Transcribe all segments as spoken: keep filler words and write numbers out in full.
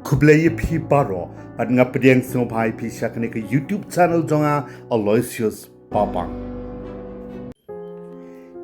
Khublei ïa phi baroh, bad nga pdiang sngewbha ïa phi sha kane ka YouTube channel jong nga, Aloysius Papang.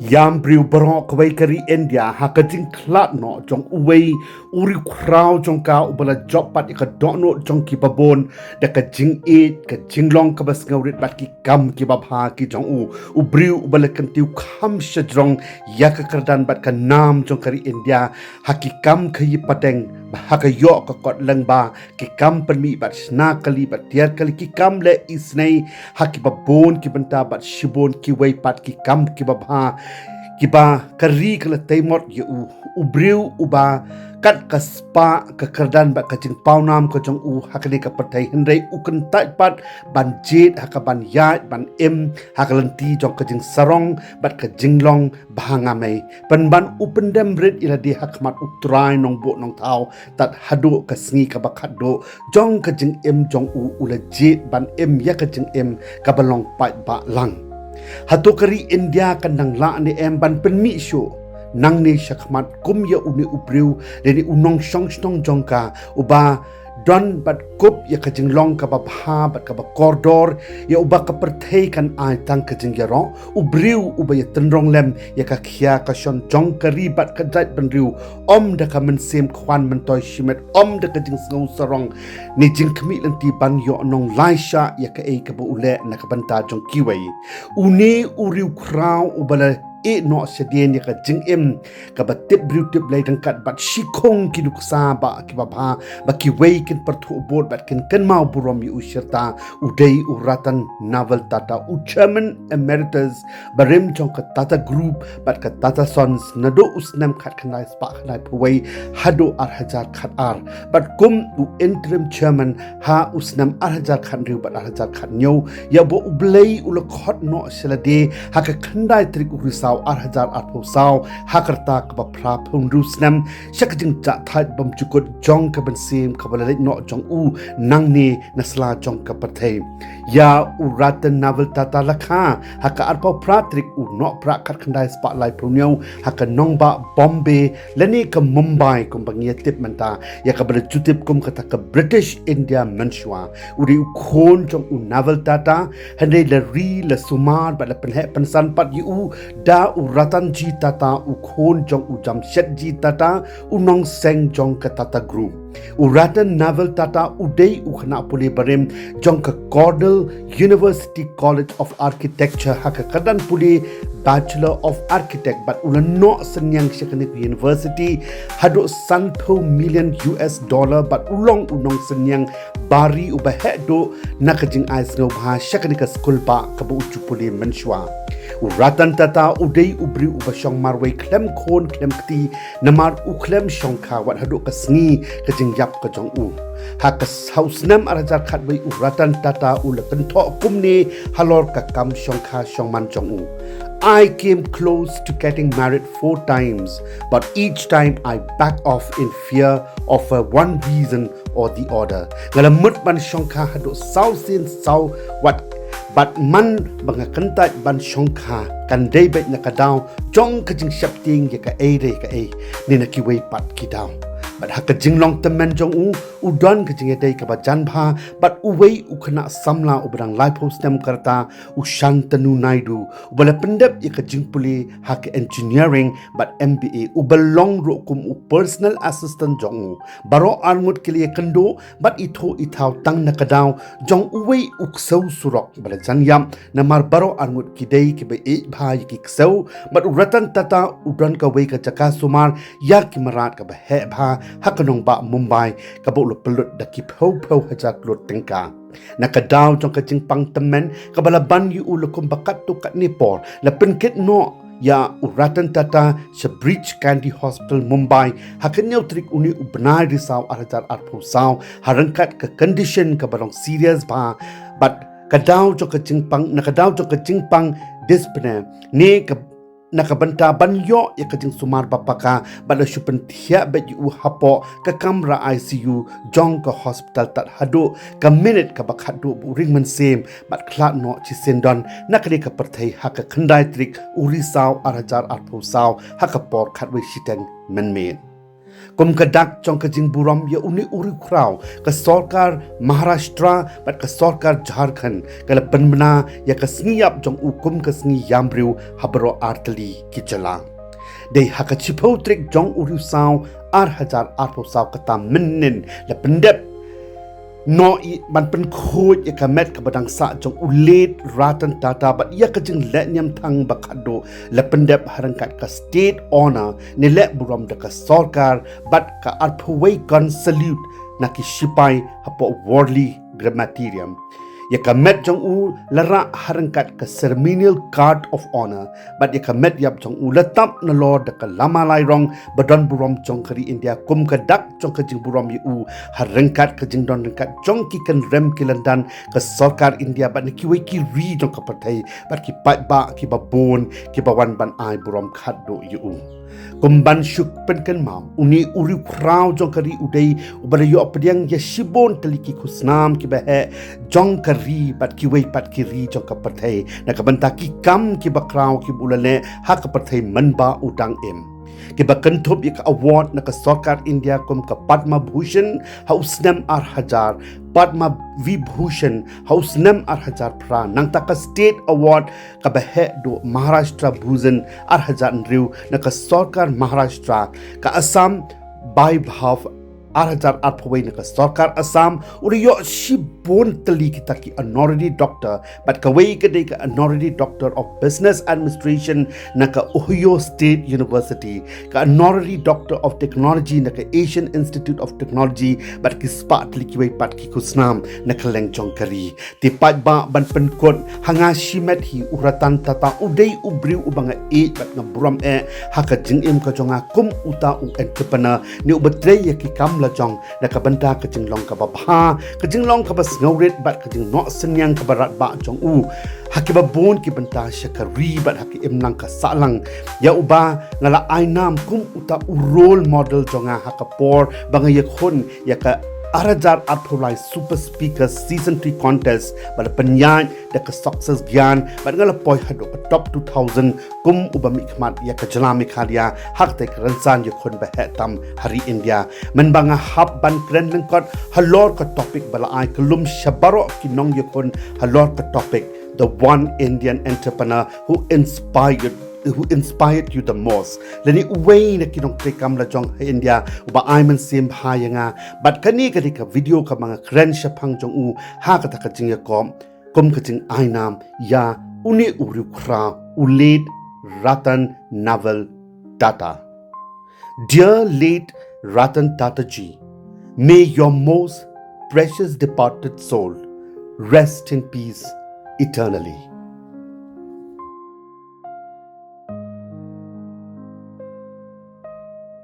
Ïa u briew baroh kawei ka ri India, ha ka jingkhlad noh jong uwei u riewkhraw jong ka uba la jop pat ïa ka dohnud jong kiba bun, da ka jingïeit, ka jinglong kaba sngewrit bad ki kam kiba bha ki jong u. U briew uba la kyntiew kham shajrong ïa ka kyrdan bad ka nam jong ka ri India, ha ki kam khaïi pateng, ha ka ïoh ka kot lyngba, ki kam pynmih bad shna kali bad tiar kali, ki kam leh isynei ha kiba bun ki bynta bad shibun kiwei pat ki kam kiba bha, kiba ka ri ka la tei mot ïa u. U briew uba kat ka spah ka kyrdan bad ka jingpawnam ka jong u ha kane ka pyrthei, hynrei u kyntait pat ban jied ha kaban ïaid ban im ha ka lynti jong ka jingsarong bad ka jinglong bha ngamai. Pynban u pyndem rit ïa lade ha khmat U Trai Nongbuh Nongthaw, tad haduh ka sngi kaba khatduh jong ka jingim jong u, u la jied ban im ïa ka jingim kaba long paidbah lang. Hato ka ri India kan dang lah ne em ban pynmih shuh nangne shakhmat kum ïa une u briew, lane u nongshong shnong jong ka, uba don bad kup ïa ka jinglong kaba bha bad kaba kordor, ïa uba ka pyrthei kan ai tang ka jingïaroh, u briew uba ïatynrong lem ïa ka khia ka shon jong ka ri bad ka jaitbynriew, ym da ka mynsiem khwan myntoi shimet, ym da ka jingsngew sarong ne jingkhmih lynti ban ïoh nonglai shah ïa kaei kaba u leh na ka bynta jong kiwei. Une u riewkhraw uba la ïeh noh shadien ïa ka jingim kaba tip briew tip Blei ryngkat bad shikhong ki nuksa ba kiba bha, ba kiwei kin pyrthuh bud bad kin kynmaw burom ïa u shirta, u dei u Ratan Naval Tata, u Chairman Emeritus barim jong ka Tata Group bad ka Tata Sons naduh u snem khatkhyndai spah khyndaiphew wei haduh ar hajar khatar. Bad kum u Interim Chairman ha u snem ar hajar khathynriew bad ar hajar khathynñiew, ïa uba U Blei u la khot noh sha lade ha ka khyndai tarik u Risaw ar hajar arphew saw, ha ka rta kaba phraphew hynriew snem sha ka jingjahthait bymjukut jong ka mynsiem kaba la leit noh jong u nangne na sla jong ka pyrthei. Ïa u Ratan Naval Tata la kha ha ka arphew phra tarik u Nohprah khatkhyndai spah laiphew hynñiew ha ka nongbah Bombay, lane ka Mumbai kumba ngi ïatip mynta, ïa kaba la ju tip kum kata ka British India mynshuwa. U dei u khun jong u Naval Tata, hynrei la ri la sumar bad la pynheh pynsan pat ïa u da u Ratanji Tata, u khun jong u Jamshedji Tata, u nongseng jong ka Tata Group. U Ratan Naval Tata u dei u khynnah pule barim jong ka Cornell University College of Architecture ha ka kyrdan pule Bachelor of Architect, bad u la noh synñiang sha kane ka university haduh sanphew million U S dollar, bad u long u nongsynñiang bari uba heh duh na ka jingai sngewbha sha kane ka skul bah kaba u ju pule mynshuwa. U Ratan Tata u dei u briew uba shong marwei khlem khun khlem kti, namar u khlem shongkha wat haduh ka sngi ka jingïap ka jong u. Ha ka saw snem ar hajar khatwei u Ratan Tata u la kynthoh kumne halor ka kam shongkha shongman jong u: "I came close to getting married four times, but each time I back off in fear of a one reason or the other." Nga la mut ban shongkha haduh saw sien saw wat, bad man ba nga kyntait ban shongkha kan dei beit na ka daw jong ka jingsheptieng ïa kaei re kaei, ne na kiwei pat ki daw. Bad ha ka jinglong tymmen jong u, u don ka jingïadei kaba jan bha bad uwei u khynnah samla uba dang laiphew snem ka rta, u Shantanu Naidu, uba la pyndep ïa ka jingpule ha ka engineering bad M B A, uba long ruh kum u personal assistant jong u. Baroh arngut ki la ïakynduh bad ithuh ithaw tang na ka daw jong uwei u ksew surok ba la jan ïap, namar baroh arngut ki dei kiba ïeit bha ïa ki ksew, bad u Ratan Tata u don kawei ka jaka sumar ïa ki mrad kaba heh bha ha ka nongbah Mumbai, kaba u la pynlut da ki phew phew hajar klur tyngka. Na ka daw jong ka jingpang tymmen kaba la ban ïa u, la kumba katto katne por la pynkit noh ïa u Ratan Tata sha Breach Candy Hospital, Mumbai, ha ka hynñiew tarik une u bnai Risaw ar hajar arphew saw, ha ryngkat ka condition kaba long serious bha, bad ka daw jong ka jingpang, na ka daw jong ka jingpang dyspnea, ne ka, na ka bynta ban ïoh ïa ka jingsumar ba paka, bad la shu pynthiah beit ïa u hapoh ka kamra I C U jong ka hospital tad haduh ka minit kaba khatduh ba u ring mynsiem bad khlad noh shisyndon na kane ka pyrthei ha ka khyndai tarik u Risaw ar hajar arphew saw ha ka por khatwei shiteng mynmiet. Kum ka dak jong ka jingburom ïa une u riewkhraw, ka sorkar Maharashtra bad ka sorkar Jharkhand ka la pynbna ïa ka sngi ïap jong u kum ka sngi ïam briew ha baroh artylli ki jylla. Dei ha ka shiphew tarik jong u Risaw ar hajar arphew saw kata mynnin la pyndep noh i ban pynkhuid ïa ka met kaba dang sah jong u late Ratan Tata bad ïa ka jingleh niam thang ba khatduh la pyndep ha ryngkat ka state honour ne leh burom da ka sorkar bad ka arphew wei gun salute na ki shipai hapoh Worli Crematorium. Ïa ka met jong u la rah ha ryngkat ka ceremonial guard of honour bad ïa ka met ïap jong u la tap nalor da ka lama lairong ba don burom jong ka ri India kum ka dak jong ka jingburom ïa u ha ryngkat ka jingdon ryngkat jong ki kynrem ki lyndan ka sorkar India bad na kiwei ki ri jong ka pyrthei bad ki paidbah kiba bun kiba wan ban ai burom khatduh ïa u. Kum ban shu pynkynmaw, une u riewkhraw jong ka ri u dei uba la ïoh pdiang ïa shibun tylli ki khusnam kiba heh jong ka ri bad kiwei pat ki ri jong ka pyrthei na ka bynta ki kam kiba khraw kiba u la leh ha ka pyrthei mynba u dang im. Kiba kynthup ïa ka award na ka sorkar India kum ka Padma Bhushan ha u snem ar hajar, Padma Vibhushan ha u snem ar hajar phra, nangta ka State Award kaba heh duh Maharashtra Bhushan ar hajar hynriew na ka sorkar Maharashtra, ka Assam Vaibhav ar hajar arphew wei na ka sorkar Assam, u la ïoh shibun tylli kita ki honorary doctor, bad kawei ka dei ka honorary doctor of business administration na ka Ohio State University, ka honorary doctor of technology na ka Asian Institute of Technology, bad ki spah tylli kiwei pat ki khusnam na kylleng jong ka ri. Te paidbah, ban pynkut ha nga shimet hi, u Ratan Tata u dei u briew uba nga ïeit bad nga burom eh ha ka jingim ka jong nga kum uta u entrepreneur ne uba trei ïa ki kam lajong na ka bynta ka jinglong kaba bha, ka jinglong kaba sngewrit bad ka jingnoh synñiang kaba radbah jong u ha kiba bun ki bynta sha ka ri bad ha ka imlang ka sahlang. Ïa uba nga la ai nam kum uta u role model jong nga ha ka por ba nga ïakhun ïa ka ar hajar arphew lai Super Speaker Season three Contest ba la pynïaid da ka Success Gyan bad nga la poi haduh ka top two thousand kum uba mihkhmat ïa ka jylla Meghalaya ha katei ka rynsan ïakhun ba heh tam ha ri India. Mynba nga hap ban kren lyngkot halor ka topic ba la ai kyllum sha baroh ki nongïakhun halor ka topic The One Indian Entrepreneur Who Inspired Who inspired you the most? Lane uwei na ki nongtrei kam lajong ha India uba ai mynsiem bha ïa nga. Bad kane ka dei ka video kaba nga kren shaphang jong u ha kata ka jingïakob kum ka jingainam ïa une u riewkhraw, u late Ratan Naval Tata. Dear late Ratan Tata ji, may your most precious departed soul rest in peace eternally.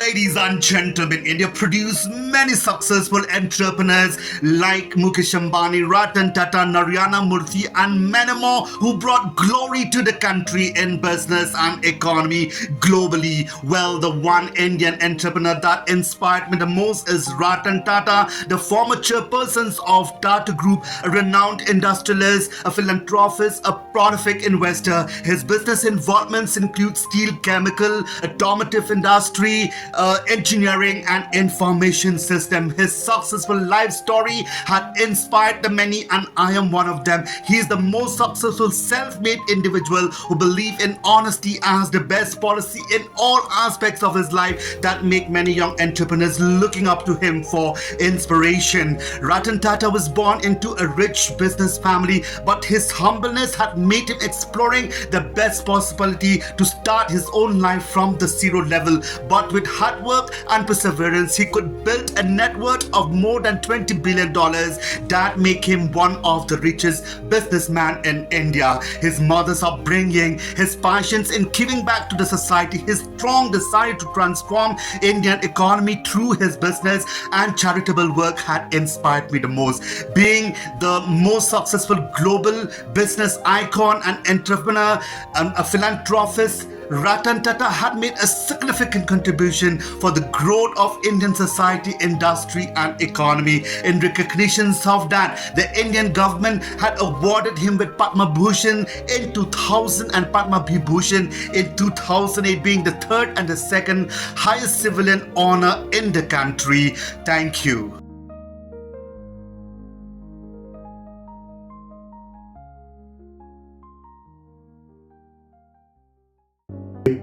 Ladies and gentlemen, India produced many successful entrepreneurs like Mukesh Ambani, Ratan Tata, Narayana Murthy, and many more who brought glory to the country in business and economy globally. Well, the one Indian entrepreneur that inspired me the most is Ratan Tata, the former chairperson of Tata Group, a renowned industrialist, a philanthropist, a prolific investor. His business involvements include steel, chemical, automotive industry, uh, engineering, and information system. His successful life story had inspired the many, and I am one of them. He is the most successful self-made individual who believe in honesty as the best policy in all aspects of his life that make many young entrepreneurs looking up to him for inspiration. Ratan Tata was born into a rich business family, but his humbleness had made him exploring the best possibility to start his own life from the zero level. But with hard work and perseverance, he could build a net worth of more than twenty billion dollars that make him one of the richest businessman in India. His mother's upbringing, his passions in giving back to the society, his strong desire to transform Indian economy through his business and charitable work had inspired me the most. Being the most successful global business icon, an entrepreneur, um, a philanthropist, Ratan Tata had made a significant contribution for the growth of Indian society, industry, and economy. In recognition of that, the Indian government had awarded him with Padma Bhushan in two thousand and Padma Vibhushan in two thousand eight, being the third and the second highest civilian honor in the country. Thank you.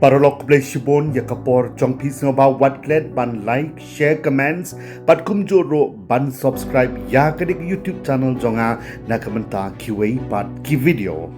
Paralok, khublei shibun ïa ka por jong phi. Sngewbha wat klet ban like, share, comments bad kumjuh ruh ban subscribe ïa kane ka YouTube channel jong nga na ka bynta kiwei pat ki video.